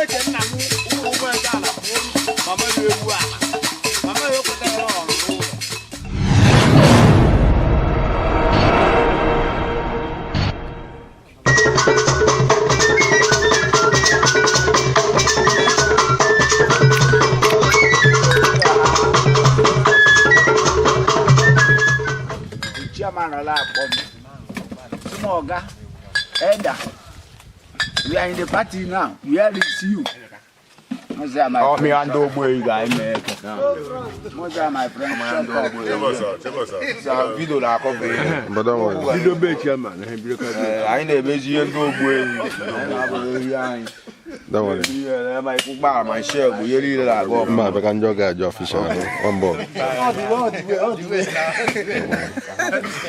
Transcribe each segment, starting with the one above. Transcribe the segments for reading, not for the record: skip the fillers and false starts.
Eke nna m ụmụ ụmụ eze ala pụrụ mama ya ewu ala mama ya ekwetara ọrụ n'ụlọ. Chairman ọla akpọ m sị m, "Oga Elder, we are in the party now. Where is you?" Mo say, "My Ọmịa ndị ogbe ga-eme eke. Mo say, "My friend, shut up." Vidio na-akọ bụ ihe. But don't worry. Bido be chairman, ha bido ka Ee, anyị na-emezi ihe ndị ogbu ehi. Ehi anyị. Don't worry. Ihe ma ikwu gbara ma share bụ ihe niile na-aga ọfụma. Mba, abịa ka njọ ga-ajụ official on board.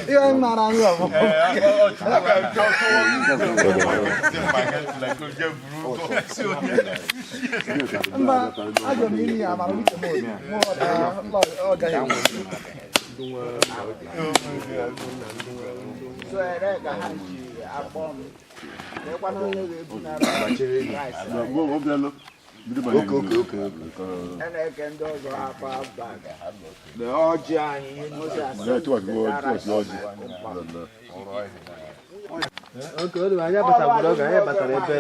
Ihe mara anyị ọbụ. Mba, ajọ m iri ya mara uche m obi. Mụ ọ gaghị enwe. So ere ka ha ji akpọ m. Lekwana onye ga-ebunara rice. Oke. A na-eke ndị ọzọ akpa bag. Lee ọjị anyị ihe Mo say, "Asị, rice." Oke, ọ dị anyị abatagoro oge anyị batara ebe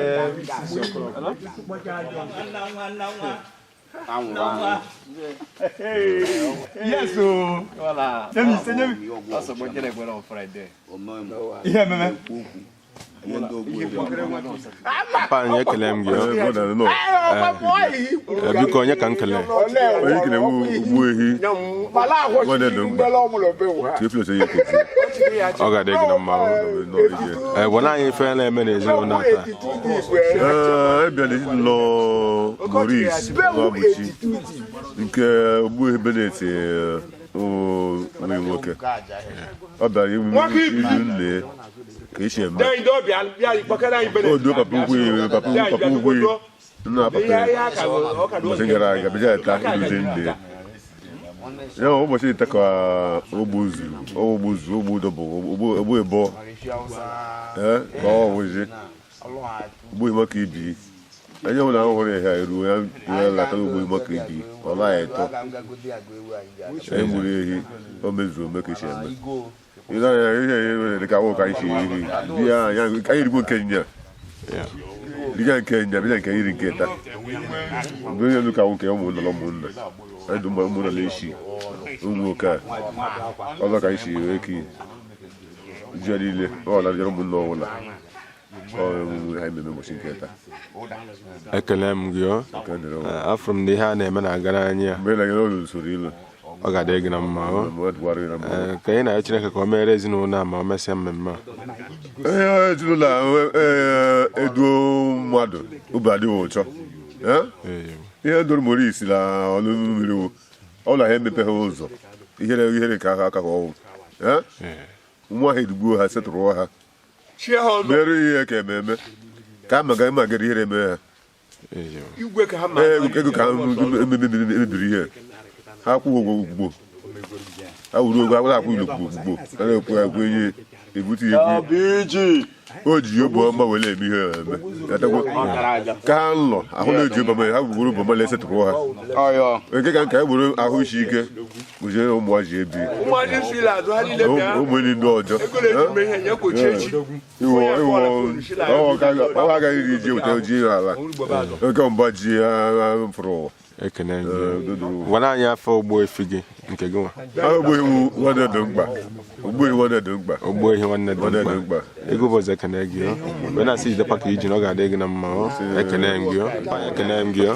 anwụrụ anwụ. Yes o. Nyemi se nyemi. Ọsọ gbọjere gbere on Friday. Ihe ememe. Ihe ndị ogbu ehi. Papa anyị, ekele m gị o. Ee, biko, onye ka m kelee? Onye kere wu ugbu ehi nwanne dị mkpa Theophilus Onyekotu. Ọ ga-adị gị na mma o. Ee, gwana anyị ife na-eme n'ezinụlọ a taa. Ee, ebịa n'ezinụlọ Maurice Nwabuchi nke Ogbuehi Bennett, nwunye nwoke. Ọ bịara izu nne ka esi eme. Dẹ́yìn dọ́ bịa bịa kpọkẹ́rẹ́ anyị bẹ̀rẹ̀. O duo papa ukwu ya, papa papa ukwu ya, nna papa ya ụbọchị gara aga bịa ta iduzi nne ya. Ya ụbọchị ite ka ogbu zuru ogbu zuru ogbu dọbụ ogbu ogbu ịbọ ee ka ọ wụzi ogbu maka ibi onye ọbụla hụrụ ya eruo ya ya latara ogbu maka ibi ọ naghị eto onye gburu ehi o mezuo ome ka esi eme ihe ihe ihe dị ka awụ ka anyị si eri di ya anyị erigbo nke nya riga nke nya bịa nke iri nke taa mgbe onye ka awụ nke ụmụnna na ụmụnna anyị dị ụmụnna na-eshi ụmụ nwoke a ọzọ ka anyị si wee ki ji ya niile ọ larịjara ụmụnna ọbụla ọ emume ha ememe ụbọchị nke taa. Ekele m gị o. Nke a dịrị ụwa. Ee, afụrụ m na ihe a na-eme na-aga n'anya ya. Mgbe ị na-aga n'ụlọ usoro ilu. Ọ ga-adị gị na mma o. Mmadụ gwara ya na mma. Ee, ka anyị na-arịọ Chineke ka o meere ezinụlọ a ma o mesịa mmemme a. Ee, ezinụlọ a ee, eduo mmadụ obi adịghị ụchọ. Ee? Ee. Ihe doro Maurice na ọlụ mmiri wụ ọ na ha emepeghị ụzọ ihere ihere ka aka aka ka ọnwụ. Ee? Nwa ha edugbuo ha setụrụ ha Chie ha ọzọ. mere ihe ka ememe ka amaga magara ihere eme ha. Ee. Igwe ka ha ma. Ee, ego ka ha emebiri ihe ha kwụghị ụgwọ ugbo ha wuru ụgwọ akwụghị akwụ ilu ugbo a na-ekwu ekwu enye ebute ya ebu o ji obi ọma were eme ihe ya eme. Ya ka ha nlọ ahụ na-eji obi ọma ha gwuru obi ọma na-esetụrụ ha Ọyọ. nke ka nke e gburu ahụ isi ike kụziere ụmụ ha ji ebi Ụmụadị si la azụ ha niile bịa. ụmụ enyi ndị ọjọọ. Ego na-eji eme ihe nye kwochi echi. Iwọ iwọ ọwa agaghị iri ji weta ji ala oke mba ji ha fụrụ ụwa. Ekene gị. Gwana anyị afọ ogbuefi gị nke gị nwa. Ogbuehi nwanne dị mkpa, ogbuehi nwanne dị mkpa. Ogbuehi nwanne dị Nwanne dị mkpa. mkpa. Ego bụ ọzọ, ekene gị o. Wee na-asị jidekwa ka iji na ọ ga-adị gị na mma o. Ekene m gị o. Ekene m gị o.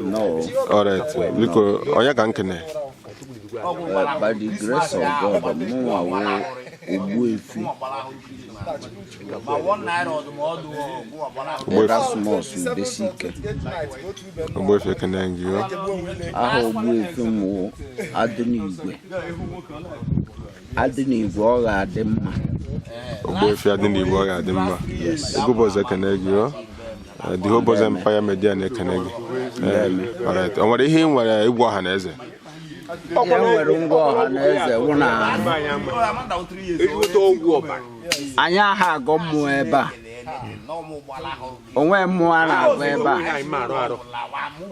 No. Alright, biko, onye ka m kene? By the grace of God, mụnwa wụ Ogbuefi Ogbuefi. Erasmus Udesike. Ogbuefi, ekene gị o. Aha Ogbuefi m wụ Adịnigwe. Adịnigwe, ọ ga-adị mma. Ogbuefi adị n'Igbo, ọ ga-adị mma. Ego bụ ọzọ, ekene gị o. The Hope Boys Empire Media na-ekene gị. Alright, o nwere ihe ị nwere ịgwa ọha na eze? Ihe nwere ngwa ọha na eze wụ na Ezigbote ọgwụ ọbara. Anyị aha agọ mmụọ ebe a. Onwe mmụọ a na-agụ ebe a,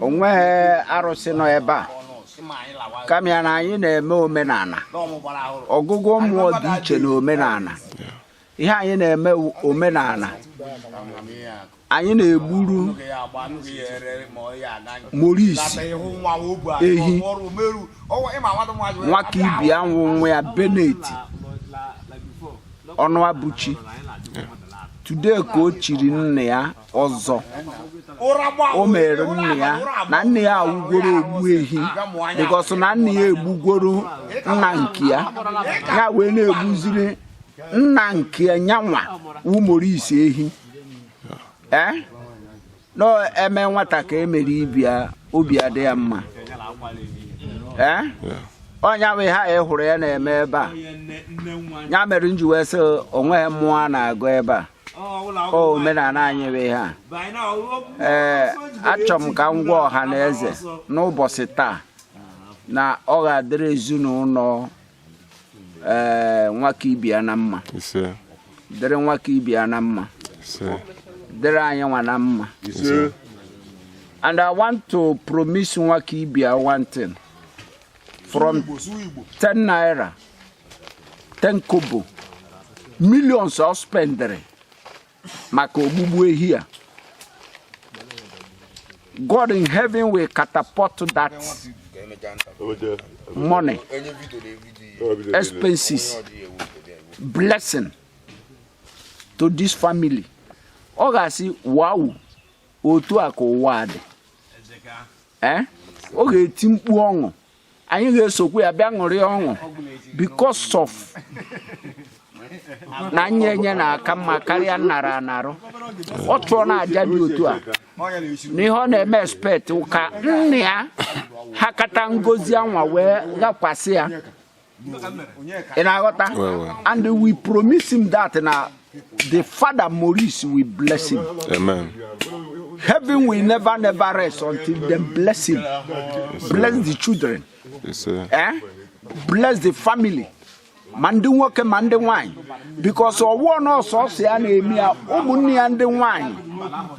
onweghị arụsị nọ ebe a, kama ya na anyị na-eme omenala. Ọgụgụ mmụọ dị iche na omenala. Ihe anyị na-eme wụ omenala. Anyị na-egburu Maurice ehi, nwaka ibi anwụ nwa ya Benet Ọnụabụchi. Today ka o chiri nna ya ọzọ. O mere nna ya na nna ya awụgoro ogbu ehi, because na nna ya egbugoro nna nke ya, ya wee na-egbuziri nna nke ya nyanwa wụ Maurice ehi. Ee, no eme nwata ka emere ibi ya, obi adị ya mma. Ee, ọnya bụ ihe a ị hụrụ ya na-eme ebe a. Ya mere m ji wee sị onweghị mmụọ a na-agụ ebe a, o omenala anyị bụ ihe a. Ee, achọrọ m ka m gwa ọha na eze n'ụbọchị taa na ọ ga-adịrị ezinụlọ ee nwaka ibi ya na mma. Ise. Dịrị nwaka ibi ya na mma. Ise. Dịrị anyị nwa na mma. Ise. And I want to promise nwaka ibi ya one thing: from 10 naira, 10 kobo, millions ọ spendere maka ogbugbu ehi a, God in heaven will catapult that money, expenses, blessing to this family. Ọ ga-asị, "Wow, otu a ka ụwa dị." Ee, ọ ga-eti mkpu ọṅụ, anyị ga-esokwa ya bịa ṅụrịa ọṅụ because of na nye enye na-aka mma karịa nnara anarụ. Ọ chụọ na aja dị otu a na ihe ọ na-eme, expect ka nna ya ha kata ngozi anwa wee gakwasị ya. Ị na-aghọta? Well, well. And we promise him that na the father Maurice will bless him. Amen. Heaven will never, never rest until them bless him, bless the children. Ise. Eh? Bless the family, ma ndị nwoke ma ndị nwanyị, because ọwụọ na ọsọsọ ya na-eme ya. Ụmụnne ya ndị nwanyị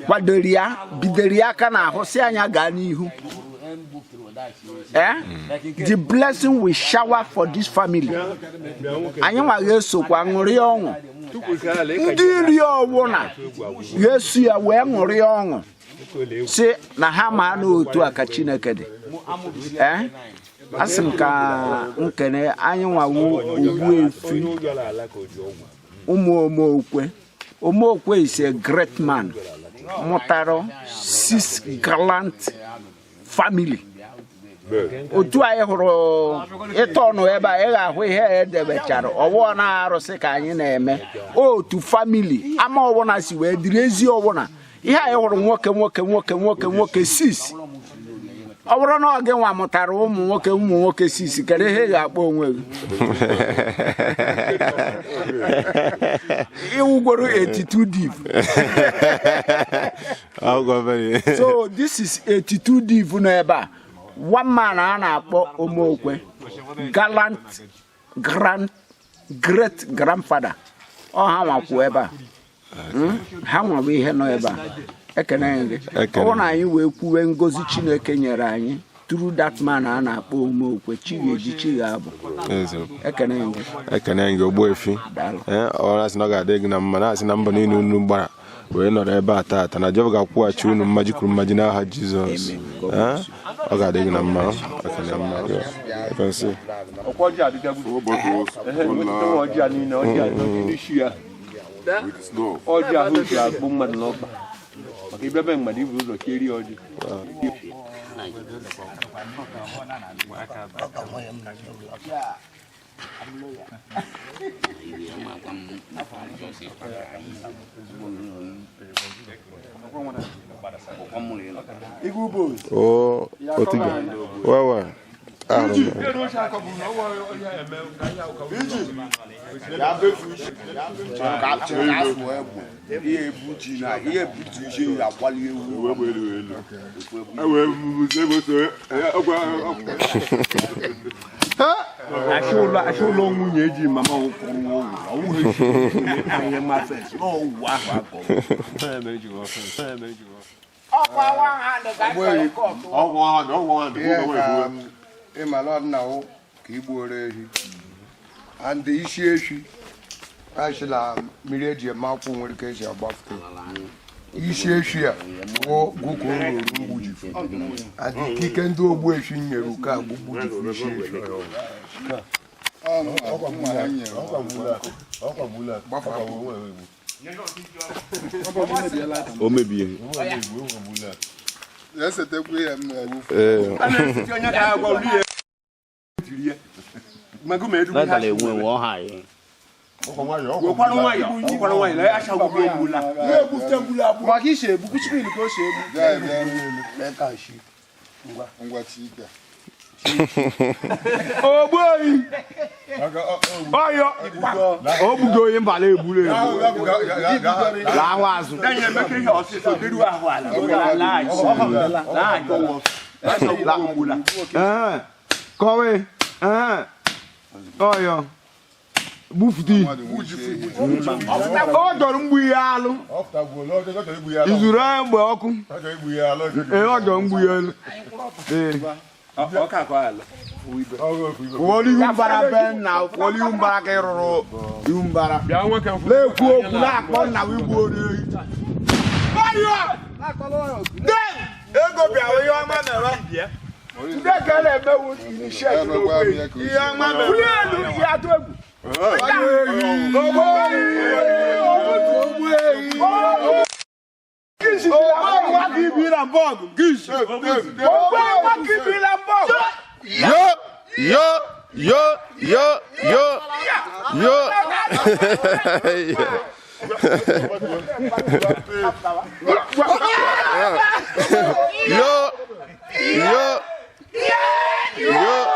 kwadoro ya, bidoro ya aka n'ahụ, si anya gaa n'ihu. Eh? The blessing will shower for this family. Anyị nwa ga-esokwa ṅụrịa ọṅụ. Ndị iri ọwụ na ga-eso ya wee ṅụrịa ọṅụ, si na ha ma n'otu a ka Chineke dị. Eh? Asị m ka nkene anyị nwawo Ogbuefi ụmụ Omeokwe. Omeokwe is a great man, mụtara six gallant family. Otu anyị hụrụ ịtọnụ ebe a, ị ga-ahụ ihe edebechara ọwụọ na arụsị ka anyị na-eme. Otu family ama ọwụna si wee dịrị ezi ọwụna. Ihe anyị hụrụ, nwoke, nwoke, nwoke, nwoke, nwoke six. Ọ bụrụ na ọ gị nwa mụtara ụmụ nwoke, ụmụ nwoke six, kedu ihe ị ga-akpọ onwe gị? Ịwụgworo 82 div. I'll very. So this is 82 div nọ ebe a. One man a na-akpọ Omeokwe, gallant grand great grandfather. Ọ ha nwakwu ebe a. Ha nwawa ihe nọ ebe a. Ekene gị. Ekene. Ọ bụrụ na anyị wee kwuwe ngozi Chineke nyere anyị through that man a na-akpọ Omeokwe, chi ga-eji, chi ga-abụ. Eziokwu. Ekene gị. Ekene gị, Ogbuefi. Daalụ. Ee, ọ na-asị na ọ ga-adị gị na mma, na-asị na mbọ niile unu gbara wee nọrọ ebe a taata, na Jehova ga-akwụghachi unu mmaji kwuru mmaji n'aha Jizọs. Ee, ọ ga-adị gị na mma. Ekene mma. You can see. Ọkwa ọjị adịchago. Ehe, nwetụta ọjị a niile, ọjị a n'isi ya. Ọjị ahụ ji agbụ mmadụ n'ọkpa. Maka ịbịa be mmadụ, ibu ụzọ kerie ọjị. O otiga. Well, well. Ahụrụ m. Achị ụlọ nwunye eji mama ụkwụrụ ọwụ ihe mafes n'ọwụ ahụ akọrọ. Ịmala ọdịnawụ ka igbuoro ehi and isi efi achịla mmiri eji eme akwụ nwere ka esi agbafute isi efi a wụ gwụka o ruru mgbujifu and ikike ndị ogbu efi nyere uke a gbugbujifu isi efi. O mebie. Esetekwu ihe m na-ewu. Maka ishe egbu kwuchiri ka o si egbu. Ngwa chike. Ogbuehi ọyọ ogbugo onye mbala egburu egbu lahụ azụ. Ee, kọwe ee, ọyọ gbufute ọ jọrọ mgbu ihe alụ izuru egbe ọkụ. Ee, ọ jọrọ mgbu ihe alụ. Ee, wọlé ihu mbara be nna, wọlé ihu mbara ka ị rụrụ ihu mbara na-ekwu okwu na-akpọ nna m igbu ori ehi. Ego bịara ihe ọma mere ndị ka a na-emewu initiate n'okwe ihe ọma mere wuli elu ihe atụ egwu. Yo, yo, yo, yo, yo, yo. Yo, yo, yo.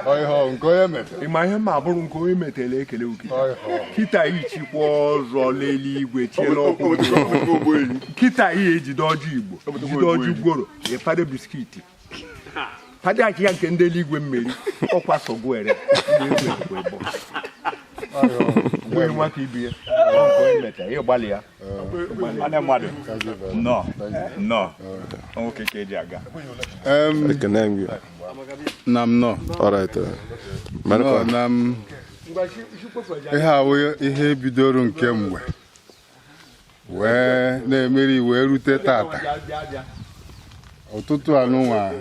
Ọịhọ nke onye metere. Ịma ihe ma bụrụ nke onye metela ekele ukita kịta ichikwa ọzọ n'eluigwe chiela ọkụ kịta ihe ejide ọjị igbo jide ọjị gworo ịfado biskiti fado achị ya nke ndị eluigwe mmeri ọkwa sọgwere onye nwata ibe ya ọ nke onye metela ya gbalị ya. Nwanne mmadụ, nnọọ nnọọ, nwoke ka eji aga. Ekene m gị. Na m nọ. All right. Nọ Marụkwa. na m ihe awụ ihe bidoro nke mgbe wee na-emeri wee rute tata ụtụtụ anụnwa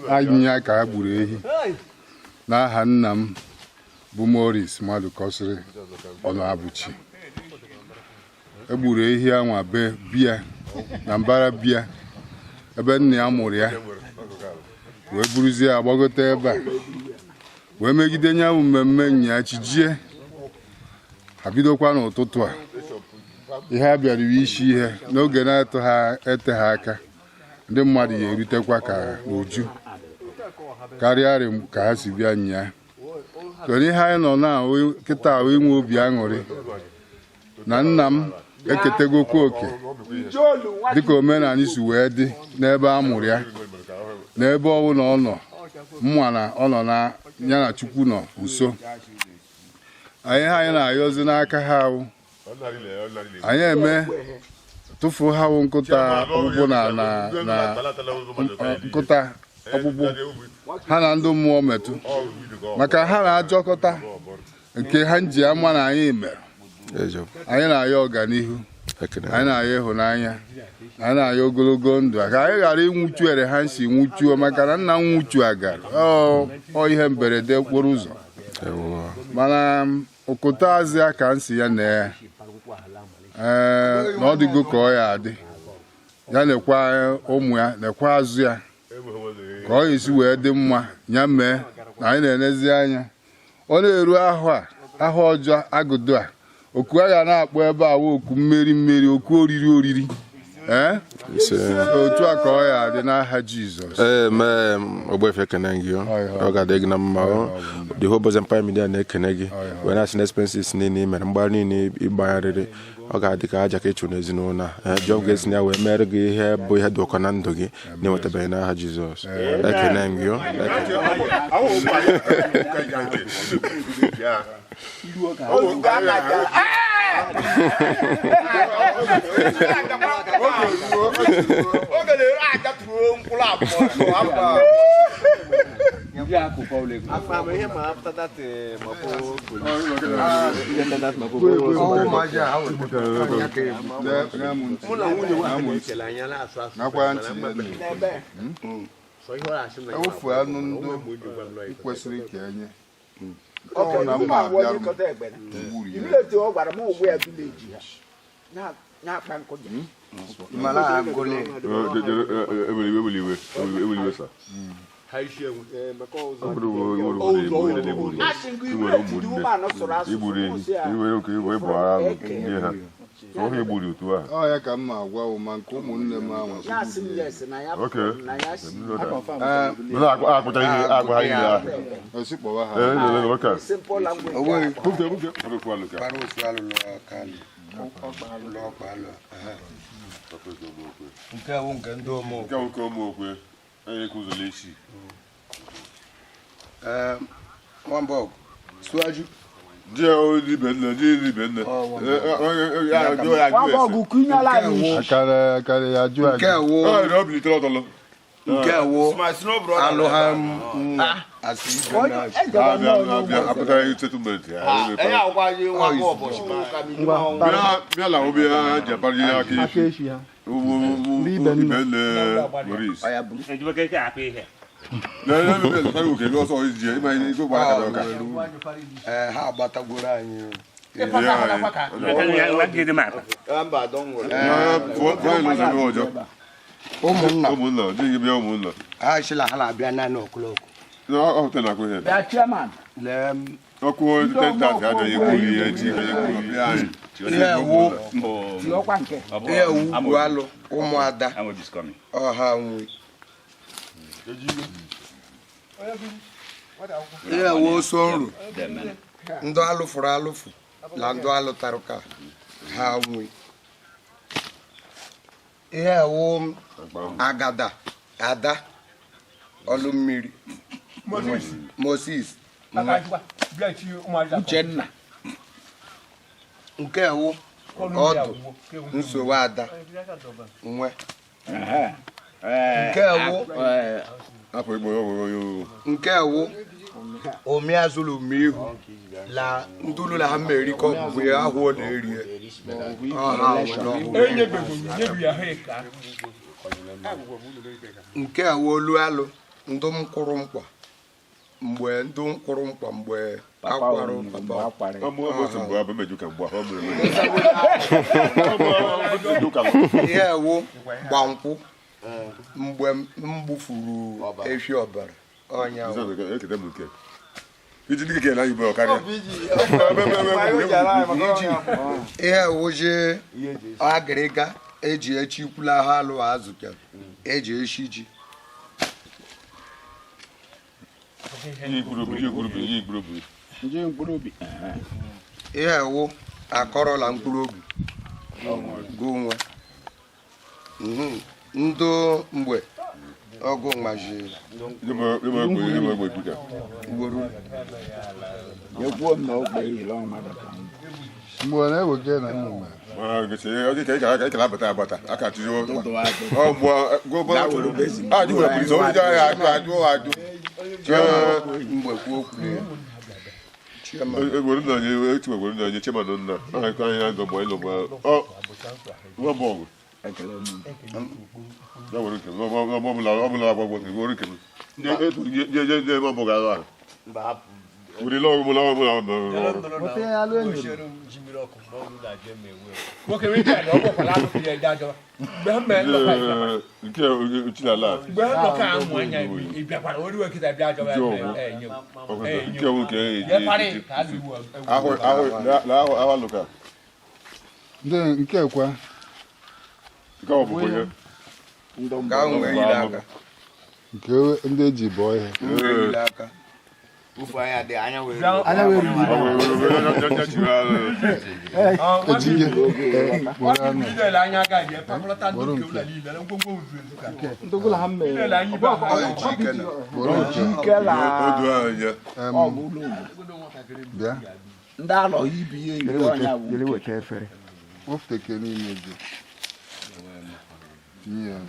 anyịnya ka a gburu ehi n'aha nna m bụ Morris Madụkọsịrị Ọnụabụchi. Egburu ehi anwa be bịa na mbara bịa ebe nna ya mụrụ ya wee buruzie ya gbagote ebe a wee megide nya bụ mmemme nya chijie ha bidokwa n'ụtụtụ a ihe a bịara iwe isi ihe n'oge na-atụ ha ete ha aka ndị mmadụ ya erutekwa ka n'uju karịa rị ka ha si bịa nya kedu ihe anyị nọ na kịta ahụ inwe obi aṅụrị na nna m eketegokwa oke dịka omenala si wee dị n'ebe a mụrụ ya n'ebe ọbụla ọ nọ mma na ọ nọ na ya na Chukwu nọ nso anyị ha anyị na-ayọzi n'aka ha ahụ anyị eme tụfuo ha wụ nkụta ọkpụkpụ na na na nkụta ọkpụkpụ ha na ndị mmụọ metụ maka ha na-ajọkọta nke ha ji ama na anyị mere anyị na-ayọ ọganihu, anyị na-ayọ ịhụnanya, anyị na-ayọ ogologo ndụ ka anyị ghara ịnwụchu ere ha si nwụchuo maka na nna m nwụchu agara ọ ihe mberede okporo ụzọ mana ụkụta azịa ka nsi ya na ya Ee, na ọ dịgo ka ọ ya adị ya, nekwa ụmụ ya, nekwa azụ ya, ka ọ esi wee dị mma. Ya mee na anyị na-enezi anya, ọ na-eru ahụ a, ahụ ọjọọ agụdo a, oku a ga na-akpọ ebe a wụ oku mmeri mmeri, oku oriri oriri. Ee, otu a ka ọ ya adị n'aha Jizọs. Ee, mee Ogbuefi, ekene gị o. Ọ ga-adị gị na mma o. The whole Boys Empire Media na-ekene gị wee na-asị na expenses niile i mere, mgbara niile ịgbagharịrị, ọ ga-adị ka aja ka ịchụ n'ezinụlọ a. Ee, Jehova ga-esi na ya wee mere gị ihe bụ ihe dị ụkọ na ndụ gị na-enwetabeghị n'aha Jizọs. Ekene m gị o. Oge na-eru aja tụrụ mkpụrụ abụọ. Nakwa ntị ya ewufu anụ ndụ kwesịrị ka enye ọ na mma abịarụ gburu ya. Village ọ gwara m ụgbọ ya, village ha na-akpa nkụ dị. Eweliwe, eweliwe, eweliwe sa. Ọ bụrụ Asị ngụ village dị umeanụ sụrụ asụsụ igburu ehi kwụsị ya. iwere oke iwe bụ anụ nye ha ọ ha egburu otu ahụ. Ọ ya ka m ma agwa wụ ma nke ụmụnne m ahụ. Ya asị m yes na ya Okay. na ya si. Akpụcha ihe agwa ha ihe ahụ. Esi kpọwa ha. Ee, lele, okay. Simple language. Buke, buke. Ọ bụ alụ ka. Nke a bụ nke ndị ụmụ Nke a nwoke ụmụ okwe onye ka ụzọ na-echi. Nwambọgụ Suaju. Ji ibe nne, ji ibe nne. Nwabọgụ kụnyela anyị. Akara akara ya jụ Nke ajụ. wụ Ọ bilitere ọtọlọ. Nke wụ My snow brother. alụ ha asị ibe na Abịa abịa apụtara settlement ya. Enye akwụkwọ anyị nwa aka ụbọchị. Bịa bịa la obi ya ji apara ihe aka echi. Ụmụ ibe nne Maurice. Ee, ha agbatagoro anyị. Mba, don't worry. Ụmụnna. Ụmụnna, di bịa ụmụnna. Ha sịla ha na-abịa naanị o'clock. Ọ hụta na akwụghị. Bịa, chairman. Lee m. Ọkụ 10:30 adịghị ekwu ihe ji ihe ekwu bịa anyị. Ihe wụ Tiọkwa nke. Ihe wụ ugwu alụ ụmụada ọha nwe. Ihe wụ oso nru ndị alụfụrụ alụfụ na ndị alụtarụ ka ha nwe. Ihe wụ agada ada ọlụ mmiri Moses nwe. Uchenna. Nke wụ ọdụ nsogbu ada nwe. Nke wụ Afọ igbo ya ọgwụgwụ. Nke wụ omiazụlụmihu la ndulu la ha merikọ mgbe ahụ ọ na-erie ọha nwe n'ọhụrụ. Nke a wụ olu alụ ndụ m kwụrụ mkpa mgbe ndụ m kwụrụ mkpa mgbe akwarụ papa. Ọmụ ọmụ otu mgbe abụ meju ka mgbe ahụ mere. Ihe wụ gbankwụ mgbe m gbufuru efi ọbara ọnya wụ. Ekete m nke. Iji ndị keke na igbe ọkarịa. Ihe wụji agịrịga eji echikwula ha alụ azụ ka eji eshi ji. Ihe mkpụrụ obi, ihe mkpụrụ obi, ihe mkpụrụ obi. Nje mkpụrụ obi. Ihe wụ akọrọla mkpụrụ obi gụ nwe. Ndụ mgbe ọgụ maji Ihe m egbe egbu ka. ugboro. Ekwuo m na ogbe ile ọmara ka m. Mgbe ọ na-ewege na nnụnụ. Mana nke ọ dị ka ị ga ka abata abata aka tiri ọ mgbe go ajụ were polisi onye ji ahịa ajụ ajụ ajụ. Mgbe kwuo okwu ya. Chairman. Egwere nna onye etu egwere nna onye chairman nna aha nke anyị na-azọ mgbe anyị nọ mgbe ọ nwa bụ ọgụ. Ya were nke m ọ bụla ọ bụla agwa gwọ were nke m. Nye nye nye nye ma bụ ga ahụ. Nke kwa nke ndị eji bọọ ihe Ndị alọ ibi ihe efere wofuteke n'ime gị tinye ya.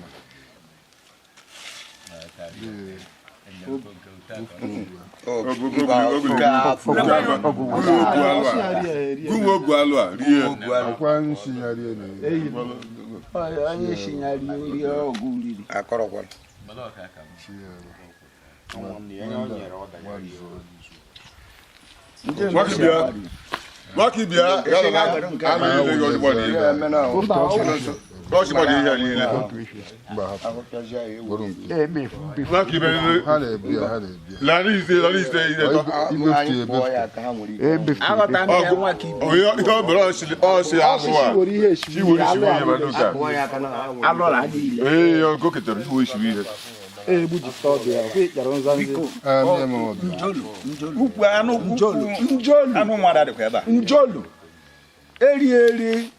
Njolu eri eri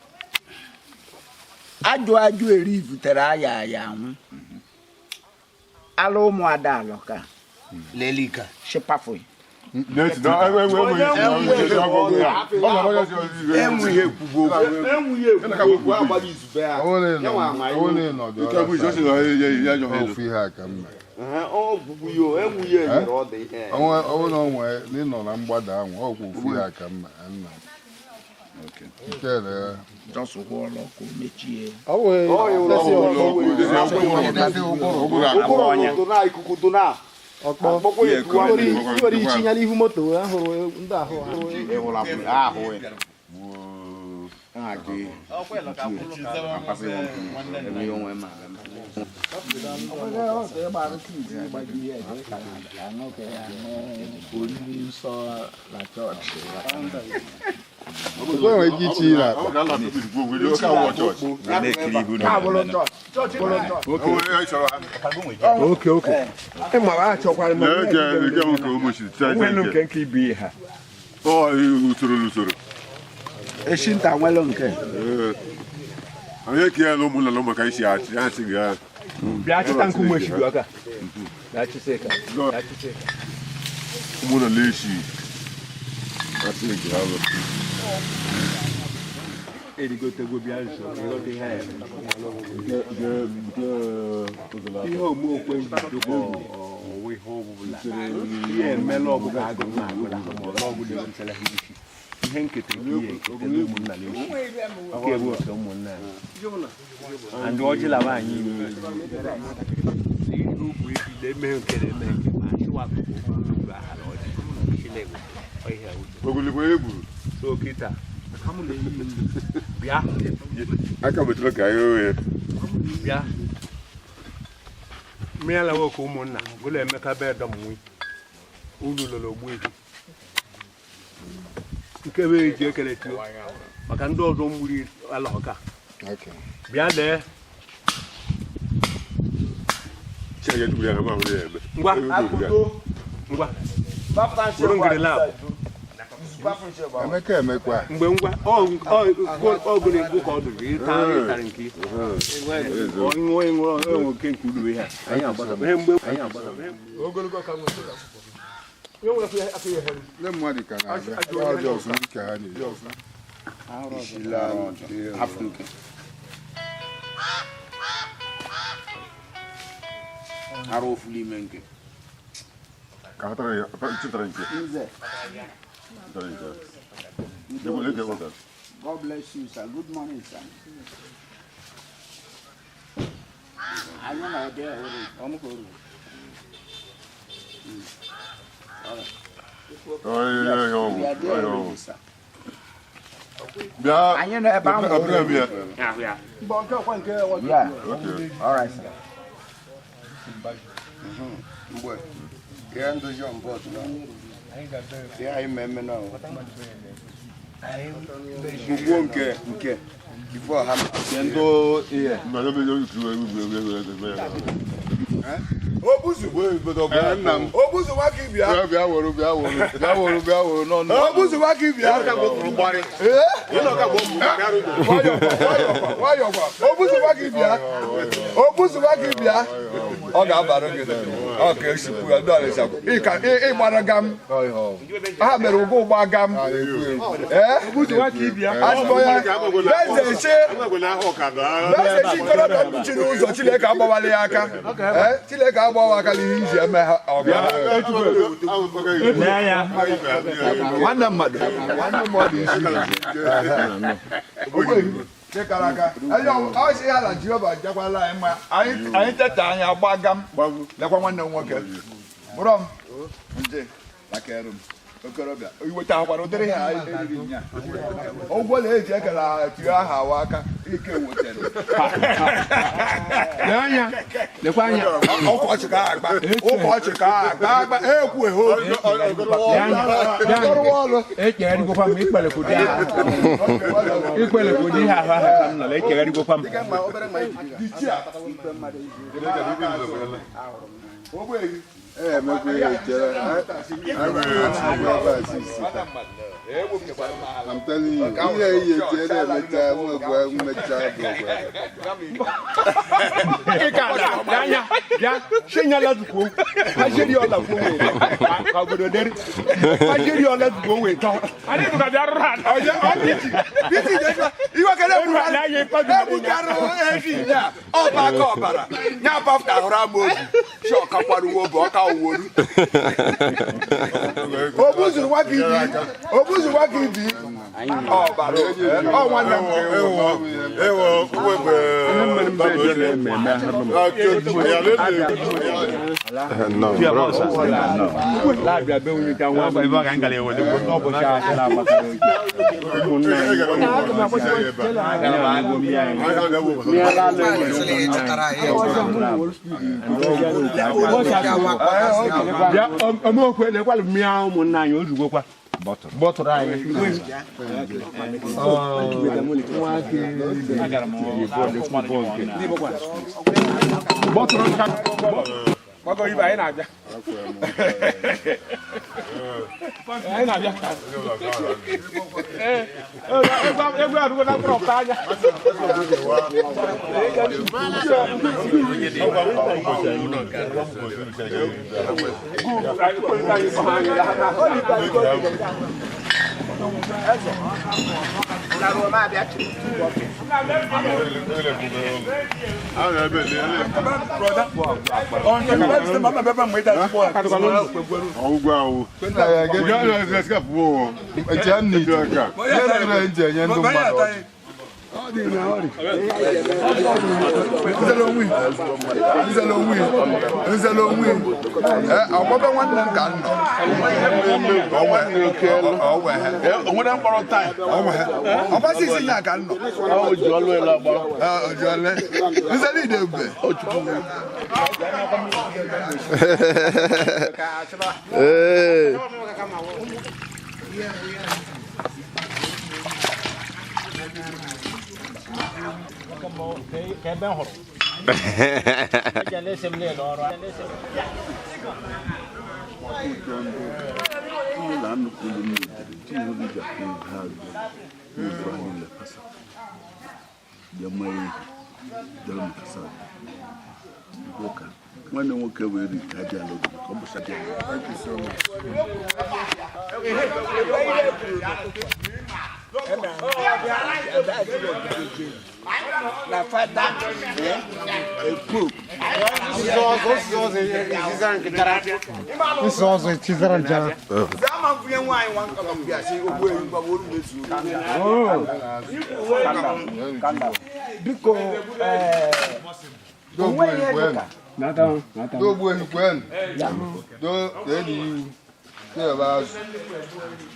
ajụ ajụ eri butere aya aya anwụ ala ụmụada alọka lelika shipafụ Ọnwụ na mgbada ahụ ọkwụ ofu ihe aka mma nna. Okay. Eshinta nwere nke. Onye ka ya na ụmụnna na ụmụaka isi achị achị ga. Bịa chịta nkume eshiri aka. Bịa chịta ka. Bịa chịta. Ụmụnna na-eshi. Achị ga alụ. Erigotegwo bịa nso, ịghọta ihe a. Ihe omuokwe njidokwa ọwụ ihe ọbụla. Ihe emela ọgụgụ agụụ na agụla ma ọgụ na-ewetara ha isi. Ihe nketa ihe eketa na ụmụnna na-eshi. Nke bụ oke ụmụnna anyị. And ọjị laba anyị ime. Ugwu ebile emeghe nke na-eme nke ma achịwa akụkụ ugwu ahara ọjị. Chineke ọhịa udo. Ogoligbo egburu. So kịta bịa. Aka metụrụ ka anyị oghe. Bịa. Mmiri ala nwoke ụmụnna gụlụ Emeka be dọmnwi. Ulu lọrọ ogbu ehi. Nke bụ eji ekele tio maka ndị ọzọ mgburi ala ọka. Bịa lee. Ngwa. Ngwa. Bụrụ ngiri lab. Emeka emekwa. Mgbe ngwa ọgụ na-egbu ka ọ dụrụ ịta ịtara nke ọṅụọ ịṅụọ enwe nke nke ulu ihe anyị agbasa ihe mgbe anyị agbasa ogologo ka nwere Ndị mmadụ ka na-abịa ọjọọ ndị ka ha na-eji. Arụ ofu n'ime nke. Ka ha tara ya, chetara nke. God bless you, sir. Good morning, sir. Anyị na-ede ọrụ. All right. Anyị nọ ebe ahụ. Yeah. All right, sir. Mgbe ihe ndozi ọmbọdụ na ihe anyị mmemme na ugbo nke nke ife ọha Ndị ihe. Obuzu. Obuzu nwa ka ibia. Bịa were bịa were bịa were bịa were n'ọnụ. Obuzu nwa ka ibia. Nwayọkwa. Obuzu nwa ka ibia. Obuzu nwa ka ibia. Ọ ga-abara gị. Ọ ka esikwu ya ndị ọrịa ịgbara gam. Ha mere ụgwọ ụgba gam. Ee? Asịkọ ya. Eze eche. Eze eche ikorobịa mkpuchiri ụzọ Chineke agbawala ya aka. Ee? Chineke agbawa aka n'ihe iji eme ha ọga. Nwanne mmadụ. Nwanne mmadụ isi. Dịkara aka. Ọ sị ya na Jehova jekwala anyị mma. Anyị teta anyị agbaga m. Lekwa nwanne m nwoke. Bụrọ m. Nje. Lakerụ m. Okorobịa. Iweta akwara ụdịrị ha eriri nya. Ụgwọ na-eji ekele tinye aha awa aka. Ike wetara. Lekwa anya. Ụkọchị ka agba. Ụkọchị ka agba agba. Ekwu eho. Echegharịgokwa m ikpelekwudi ahụ. Ikpelekwudi ihe ahụ ahụ ka m nọrọ echegharịgokwa m. Emekwa ihe chere. I'm telling you, ihe ihe chere emecha nwekwa mmecha bụ Ị ka bịa anya bịa shenyala dukwu ajeri ọla kwuo wee ka obodo deri ajeri ọla dukwu wee tọ. Anyị dụka bịa rụrụ ala. Ọjọ ọ biti biti jẹjọ iwe kẹlẹ buru ebukarụ efi nya ọba aka ọbara nya pafta hụrụ ama obi si ọkakwaruwo bụ ọka uworu. Obuzu nwa ka ibi obuzu nwa ka ibi ọbara ọ nwanne m. Ewo, ewo, Ọmọkwe lekwalụ mmiri ụmụnna anyị ozugbo bọtụrụ anyị. Bọtụrụ nka. Gbagọ ibe anyị na-abịa. Anyị na-abịa. Egwu arụgo na mkpụrụ ọpụta anya. Ọgbọbẹ nwanne m ka m nọ. Ọgbasi isi nya ka m nọ. Nzele ide ebube. Ee. Nwanne nwoke wee ri ka aja ala obodo ka ọ bụsa gị. Na fada a pope. Ama mfunye nwaanyị nwa nkọrọ m bịa sị ogbu ehi mgbawa olu mezu. Biko onwe ihe dịka Dogbu ehi kwenu. Do eni iwu. Nke ebe azụ,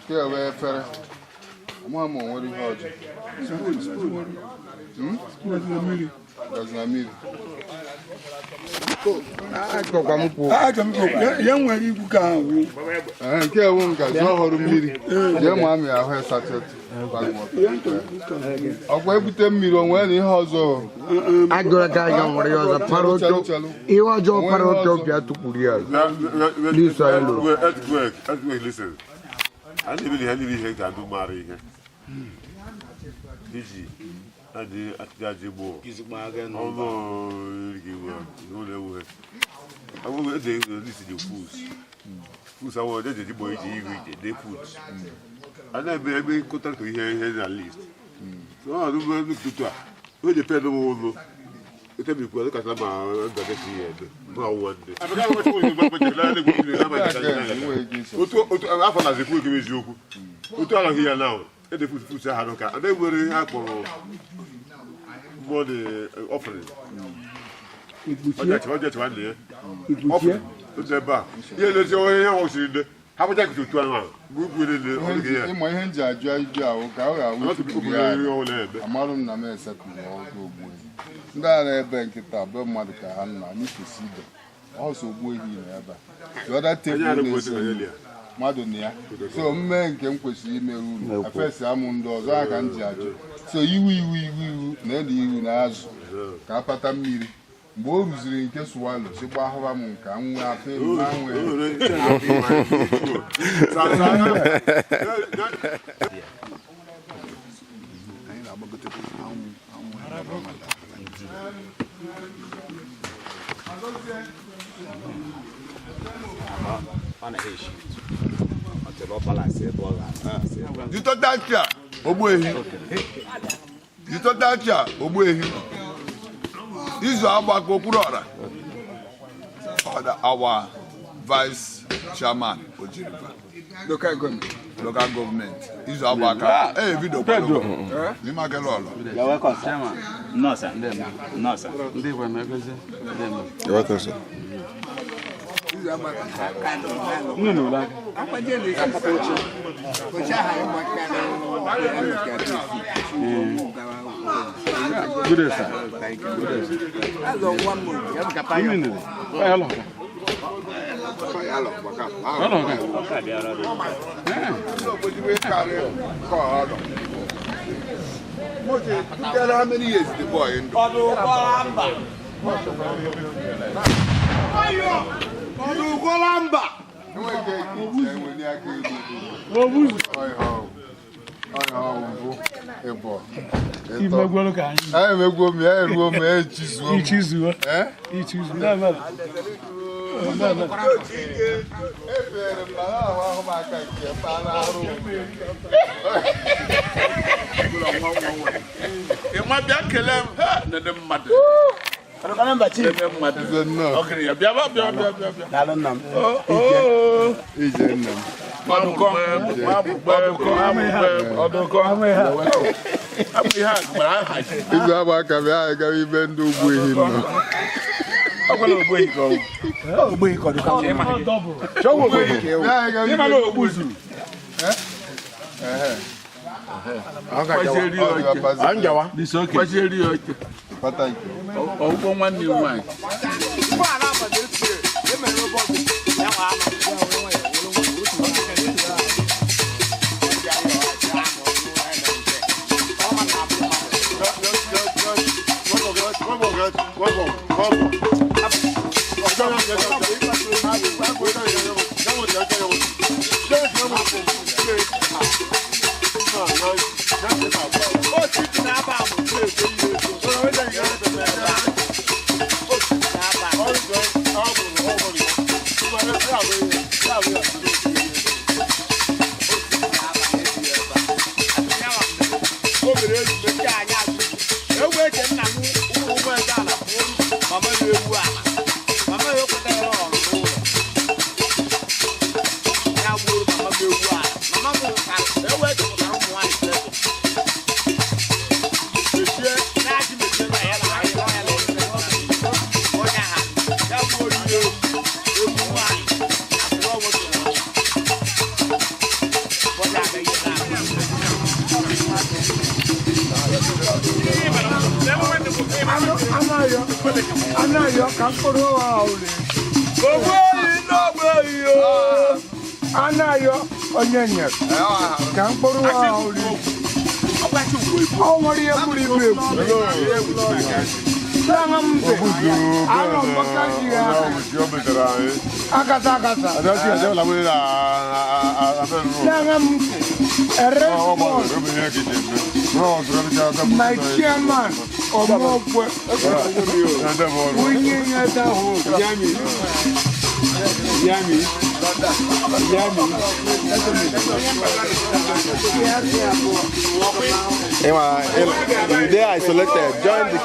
nke ebe efere. Amaghị m o nwere ihe ọzọ. Hmm? Ngazi na mmiri. Achọkwa m kwuo. Achọ m ikwu, ya nwere ikwu ka ahụ. Ee, nke ewu ngazi ọhụrụ mmiri. Jee ma amị ahụ esachetụ. Ọkwa ebute mmiri o nwere na ihe ọzọ. Ajụrụ ka aga nwere ya ọzọ para ụtọ. Ihe ọjọọ para ụtọ bịa tukwuru ya. N'iso anyị lụrụ. Earthquake, earthquake, listen. A na-ebili ha niile ihe ga-adụ mara ihe. Iji adị atịtị ajị gboo. Ọnụ gị n'ụlọ ewu ha. Agbụgbọ ede lisi dị foods. Foods awọ ede dị gboo iji ihu ije dị foods. A na-eme ebe kọntraktọ ihe ihe na list. So ọ dị mgbe ntụtụ a. O ji pen m ụlọ. Etebikwa dịka ma ndakịta ihe ebe. Mụ awụwa ndị. Otu otu afọ na zekwu ekebe eziokwu. Otu anaghị ya na ede futu futu aha n'ụka. Ada nwere ihe a kpọrọ money offering. Ọjà chịwa nne ya. Offering. Otu ebe a. Ihe lezi onye ihe ahụ siri nne. Ha bụcha nkịtị otu ahụ a. Gbugbue niile ọ dịghị ya. Ịma ihe m ji ajụ ajụjụ ahụ ka ọ ga-awụ Ọ tupu bụ ya ihe ọbụla ebe. amarụ m na m esetụrụ ọgụ ogbu ehi. Ndị a na-ebe nkịta be mmadụ ka ha nọ anyị kwesị ibe ọsọ ogbu ehi nọ ebe a. The other table Anyị arụghị na-eso otu m, ya. mmadụ na ya so mmee nke m kwesịrị imere unu afesi amụ ndị ọzọ ya ka m ji ajụ so iwu iwu iwu iwu na elu iwu na azụ ka akpata mmiri mgbe o ruziri nke swalo si gbahụba m nke anwụ afọ elu anwụ The total chair, Ogbuehi. The total chair, Ogbuehi. Izu agbakọ okpuru ọra. Ọda our vice chairman Ojiriba. Local government. Local government. Izu agbaka. Eh, video kwado. N'ime akele ọlọ. You're welcome, sir. No, sir. No, sir. You're welcome, sir. Good day, sir. Good day, sir. Tell how many years the boy in. Enweghị ike enweli aka elu. Ọhịa mbụ ịbọ ịtọ. Anyị emegwo m ya eruo m ya echizuo m. Ichizuo. Eh? Ichizuo. Efere m na ahụ ahụ m aka nke mpaghara arụ Ịma bịa kelee m ha nene mmadụ. Nene mmadụ. Eze nnọọ. Ọkịrị ya bịa bịa bịa bịa bịa. Daalụ nna m. Oo. Ije nna m. Ọdụkọ. Ọdụkọ. Ọdụkọ. Abụ ihe a gbara aha ji. Izu agba aka bịa anyị gawa ibe ndị ugbu ehi nọ. Ọkwala ogbu ehi ka ọ bụ. Ogbu ehi ka ọ dụka m. Chọwa ogbu ehi ka ewu. Bịa anyị gawa Ịma na ibe ogbu zuru. Ehe. Gbazieri ya Ọ dị oche. ọpazi. Gbazieri ya oche. Pata nke. Ọgwụgwọ nwanne m nwaanyị. Thank you. Anaghị ka mkpụrụ ụgha anaghị onye nyere ka mkpụrụ ụgha ọ nwere ihe buru ibu ebu akata akata My chairman, Omokwe, winning at the home. Yami. Yami. Yami. They are isolated. Join the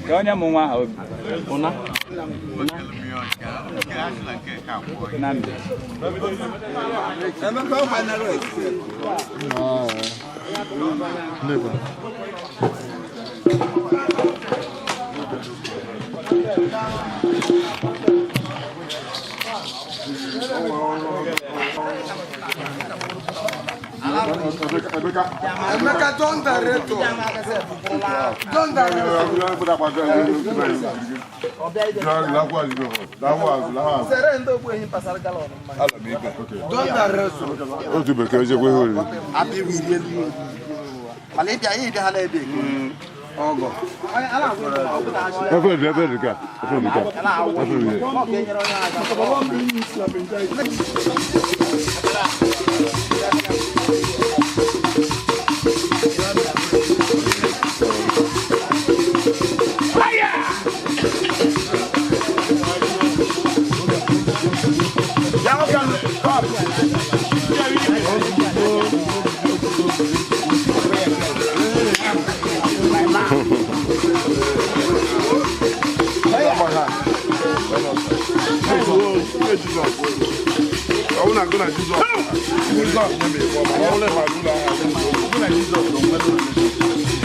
Ka onye mụ nwa ahụ ụna Nnamdi. Emeka don director. Don Otu bekee ejekwa ihe oriri. Efe dị efe dị ka efe dị ka efe dị.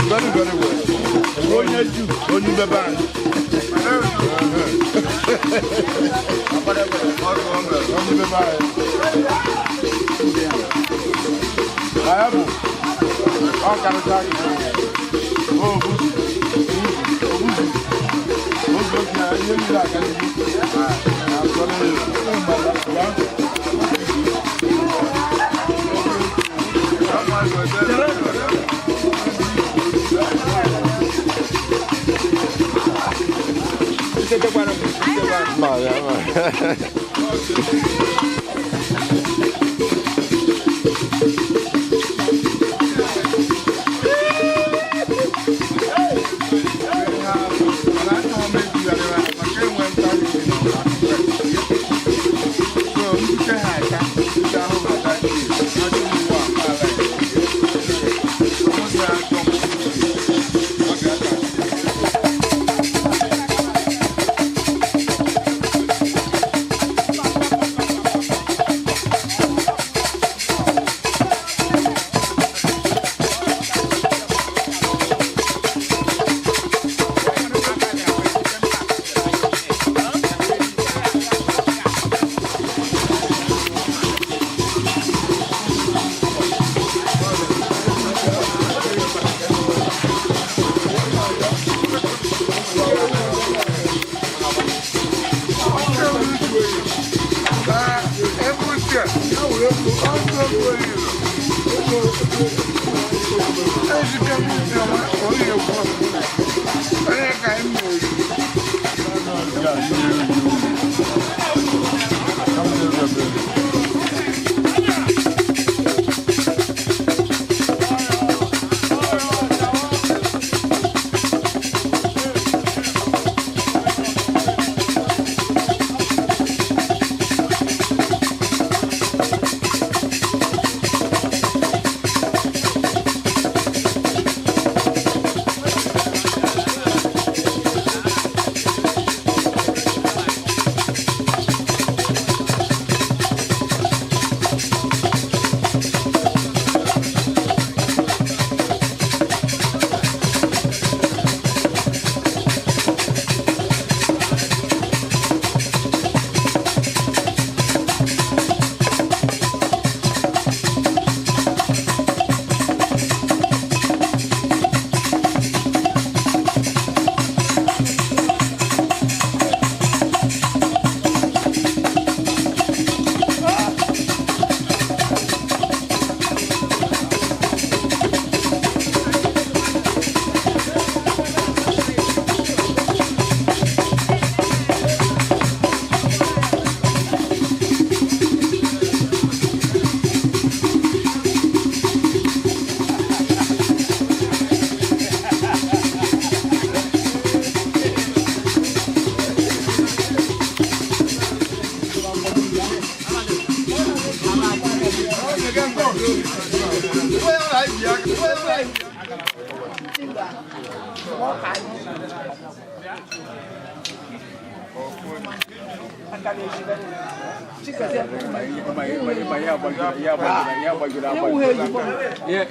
Very, very well. Onye Jew, onye bebe anyị. Onye bebe anyị. Anyị bụ ọ karịcha gị. O buzu, o buzu, oge oge ya ihe niile aga n'ihu. Mba, ya, mba.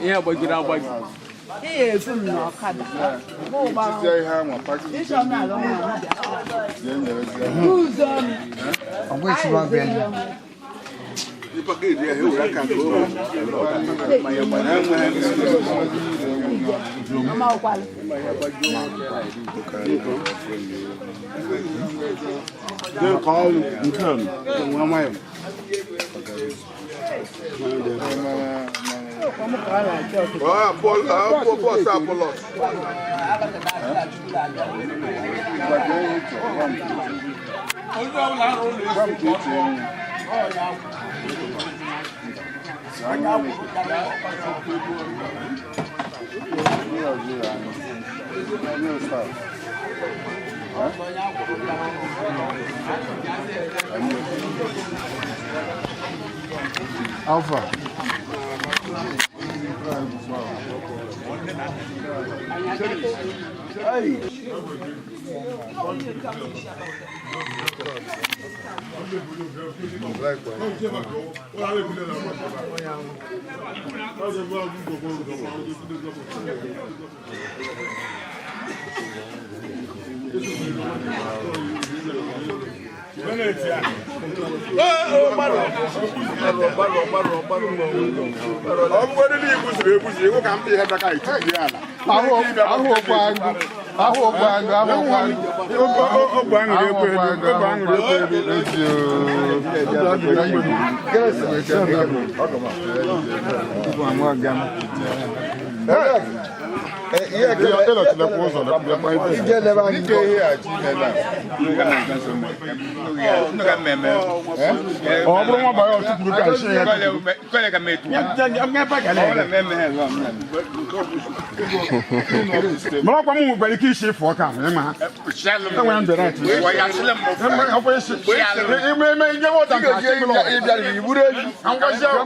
Ihe gbajiri agbaji. Ihe efu m n'ọkada. Alpha. Ọ bụgodị na igbuziri egbuzi iwu ka mba ihe daka itiri ala. Ahụ okwu agụ. Ahụ okwu agụ. Ahụ okwu agụ. Ogbe aṅụrị ekwe elu. Ogbe aṅụrị ekwe elu. Ọ bụrụ nwa bara ọtụtụ ka esi ya. Mara kwa m nwekwara ike isi ịfụ ọka ahụ ịma ha. Enwere m bere ime ime ihe nwata nke asị mụlọ. Ngwazi ahụ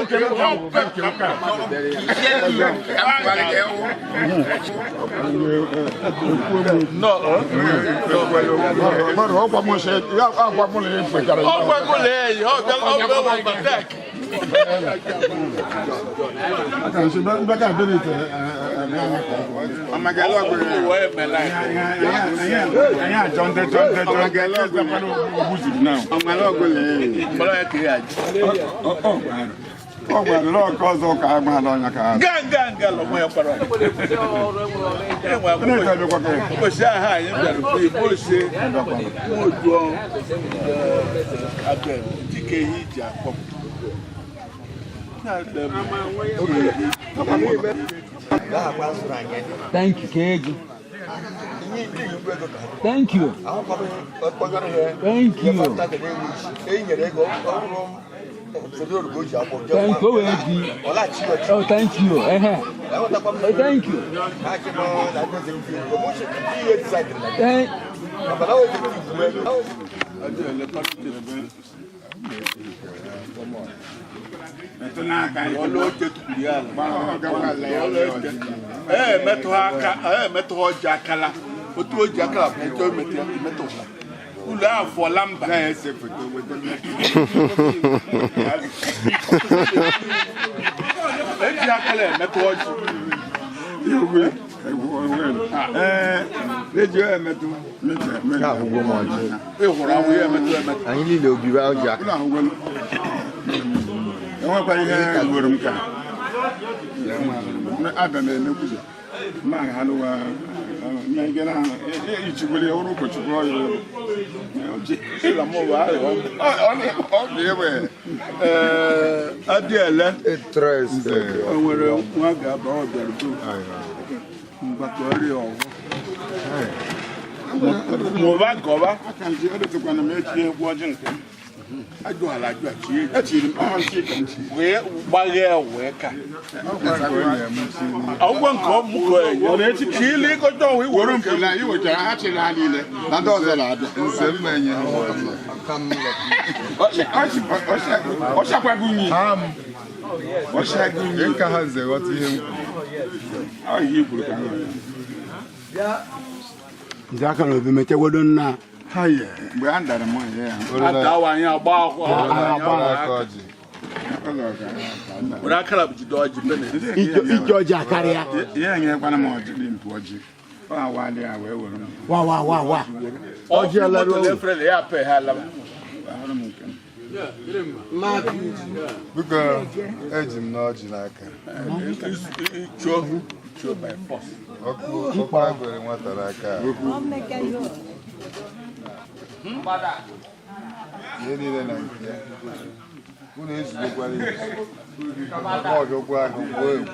nke m nke Ọ gwara lọọ ọzọ ka a gbaala ọnya ka ha. Ụbọchị ahụ anyị bịara bụ igbo ose nwojuo abịa dịka ihe iji akpọ Thank you, Keg. Thank you. Thank you. Thank you. Oh, thank you. Oh, thank you. Thank. Emetụ ha ọjị akala otu o ji akala bụ etu emetụ ya emetụ ha ụlọ afọla mba. Eji akala emetụ ọjị. Ịhụrụ ahụ ya emetụ emetụ. Anyị niile obiri ọjị aka. Enwekwara ihe gwuru m ka abịa m emekwuzi ma ha lụwa ichikwere ya ọrụ ụkọchukwu ọya Adịele o nwere nwa ga-aba ọ bịara bụ mgbakọ ọrịa ọgwụ mụba gọba. Aka nji edetekwana m echi egwu ọjị nke m. Ajụala ajụ a chie Echiri m ọha nchi ka m chi. Wee gbaghee wee ka ọgwọ nke ọmụkọ enye chile ịgọta ọnwa iwere Were nke na i wetara ha chịrị ha niile na ndị ọzọ na-abịa. Ọchakwago unyi. Ọchakwago unyi. Ka ha nze ghọta ihe m kwuru. Ọ ihe i kwuru ka m ghọta. Nze aka na obi mechagodo nna. Mgbe a dara m ya. Atawa anyị agba akwụkwọ. Were akara jide ọjị pene. Ije ọjị akarịa. Ihe enyekwana m ọjị dị mpụ ọjị. Ọ awalị a wee were m. Wa wa wa wa. Ọjị alara owu. Efere ya pe ha laba. Biko eji m n'ọjị n'aka. Chuo by force. Ọkụ ọkụ agwere nwata n'aka. Ihe niile na nke ya. Unu ezugokwara ezu. Ọbịọkwa ahụ gwuo egwu.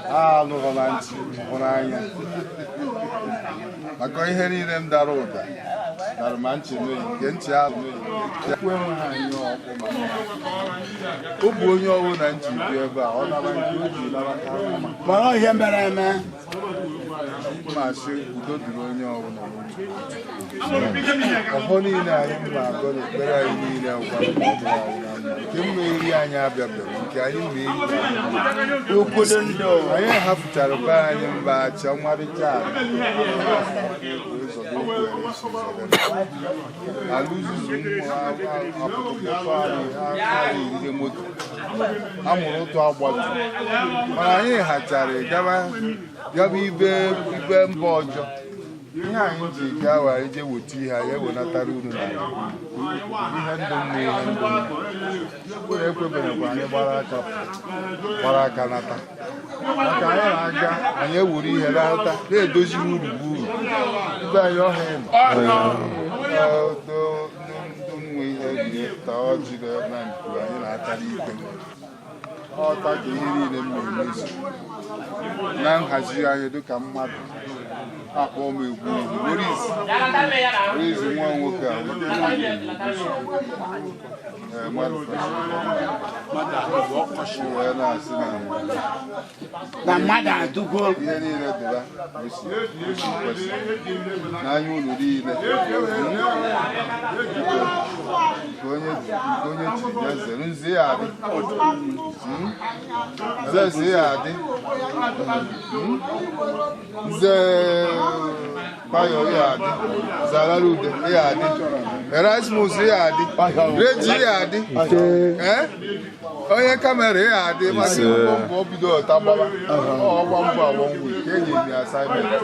A anụghọla ntị hụ n'anya. Maka ihe niile m dara ụda dara ma ntị nụghị nke ntị ahụ nụghị ha anyị ọkụ maka ọ bụ onye ọbụla ntị bi ebe a ọ nara nke o ji nara ka mma. Mara ihe mere eme. Mmasị udo dịrị onye ọbụla n'otu. Ọfọ niile anyị mma agọ na ekpere anyị niile gwara na ọ dịrị anyị na mma. Nke mmeri anyị abịabeghị nke anyị mmeri anyị hapụchara be anyị mba achị ọmarịcha ala uzuzu mmụọ apụtụkpọ moto a mụrụ ụtụ agbatu mana anyị hachara gaba ibe mba ọjọọ. Ihe anyị ji gaa were jee weta ihe anyị ewenatara unu na ihe ndụ mma ihe ndụ mma unu ekwebeghịkwa anyị gbara aka nata maka anyị na-aga anyị ewuru ihe nata na-edoziri uru bụ uru ibe anyị ọha ịnọ ndụ nwe ihe rie taa ọjị na mpu anyị na-atara ikpe ọta ka ihe niile m na-emezu na nhazi anyị dịka mmadụ akpọ m egwu orizi nwa nwoke a wee na-asị na mmadụ adụgo ihe niile dịra kwesị n'anya unu niile nke onye ji ya zere nze ya adị nze ya adị nze Bayo ya adị Zararude ya adị Erasmus ya adị Reji ya adị onye kamera ya adị maka mbọ bido ọta gbaba ọgba mbọ awọngwu ka enyi m ya assignment ya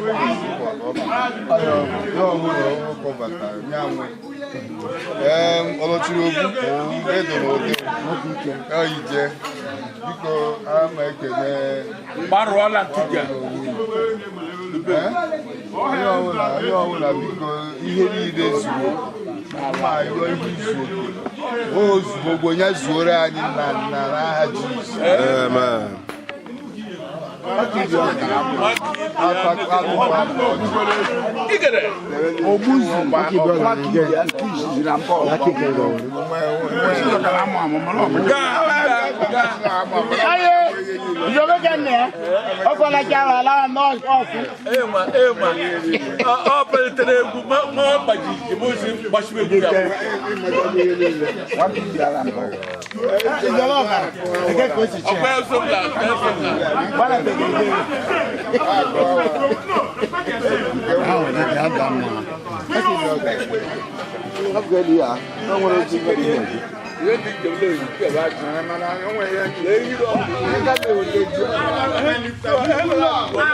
ọhụrụ ọhụrụ kọbatara ya nwe ọlọchiri obu edo na ụdị ije biko ama ekene onye ọbụla biko ihe niile zuru oke ma ihe izu oke ozugbo onye zuoro anyị na nna n'aha Jizọs. Amen.